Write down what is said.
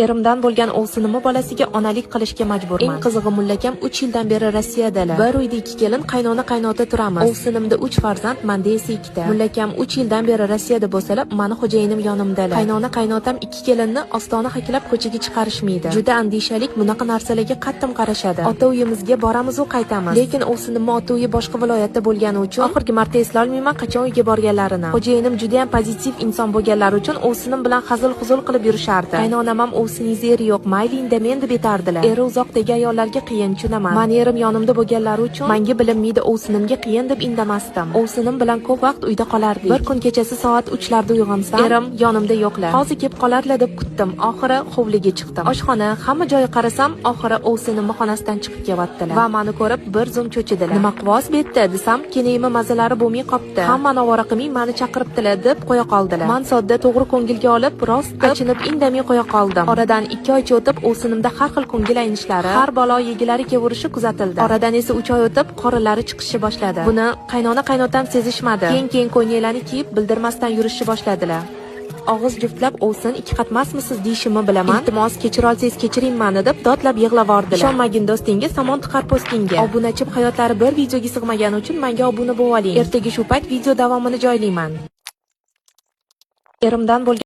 Erimdan bo'lgan ovsinimni bolasiga onalik qilishga majburman. Eng qizig'i, mullakam 3 yildan beri Rossiyadalar. Bir uyda ikki kelin, qaynona, qaynota turamiz. Ovsinimda 3 farzand, menda esa ikkita. Mullakam 3 yildan beri Rossiyada bo'lsalar, mani xo'jayinim yonimdalar. Qaynona, qaynotam ikki kelinni ostona haklab ko'chaga chiqarishmaydi. Juda andishalik, bunaqa narsalarga qattiq qarashadi. Ota uyimizga boramiz u qaytamiz. Lekin ovsinimni ota uyi boshqa viloyatda bo'lgani uchun oxirgi marta eslolmayman qachon uyga borganlarini. Xo'jayinim juda ham pozitiv inson bo'lganlari uchun ovsinim bilan hazil-huzul qilib yurishardi. Qaynonam ham "Ovsiningiz eri yo'q, mayli, indamang", deb etardilar. Eri uzoqdagi ayollarga qiyin, tushunaman. Mani erim yonimda bo'lganlari uchun manga bilinmaydi, ovsinimga qiyin deb indamasdim. Ovsinim bilan ko'p vaqt uyda qolardik. Bir kun kechasi soat 3 larda uyg'onsam, erim yonimda yo'qlar. Hozir kelib qolarlar deb kutdim. Oxiri hovliga chiqdim. Oshxona, hamma joyi qarasam, oxiri ovsinimni xonasidan chiqib kelyaptilar. Va mani ko'rib bir zum cho'chidilar. "Nima qilvoz bu yerda?" desam, "Kenaymi mazalari bo'lmay qopti. Hammani ovora qilmay mani chaqiribdilar", deb qo'ya qoldilar. Man sodda to'g'ri ko'ngilga olib, rost achinib indamay qo'ya qoldim. Oradan 2 oycha o'tib, ovsinimda har xil ko'ngil aynishlari, har balo yegilari kelaverishi kuzatildi. Oradan esa 3 oy o'tib, qorinlari chiqishni boshladi. Buni qaynona, qaynotam sezishmadi. Keyin ko'ylaklarni kiyib bildirmasdan yurishni boshladilar. Og'iz juftlab "Ovsin, ikki qatmasmisiz?" deyishimni bilaman. "Iltimos, kechira olsangiz, kechiring mani", deb dodlab yig'lavordilar. Ishonmagin do'stingga, somon tiqar po'stingga. Obunachim hayotlari bir videoga sig'magani uchun menga obuna bo'lib oling. Ertaga shu payt video davomini joylayman. Erimdan bo'lgan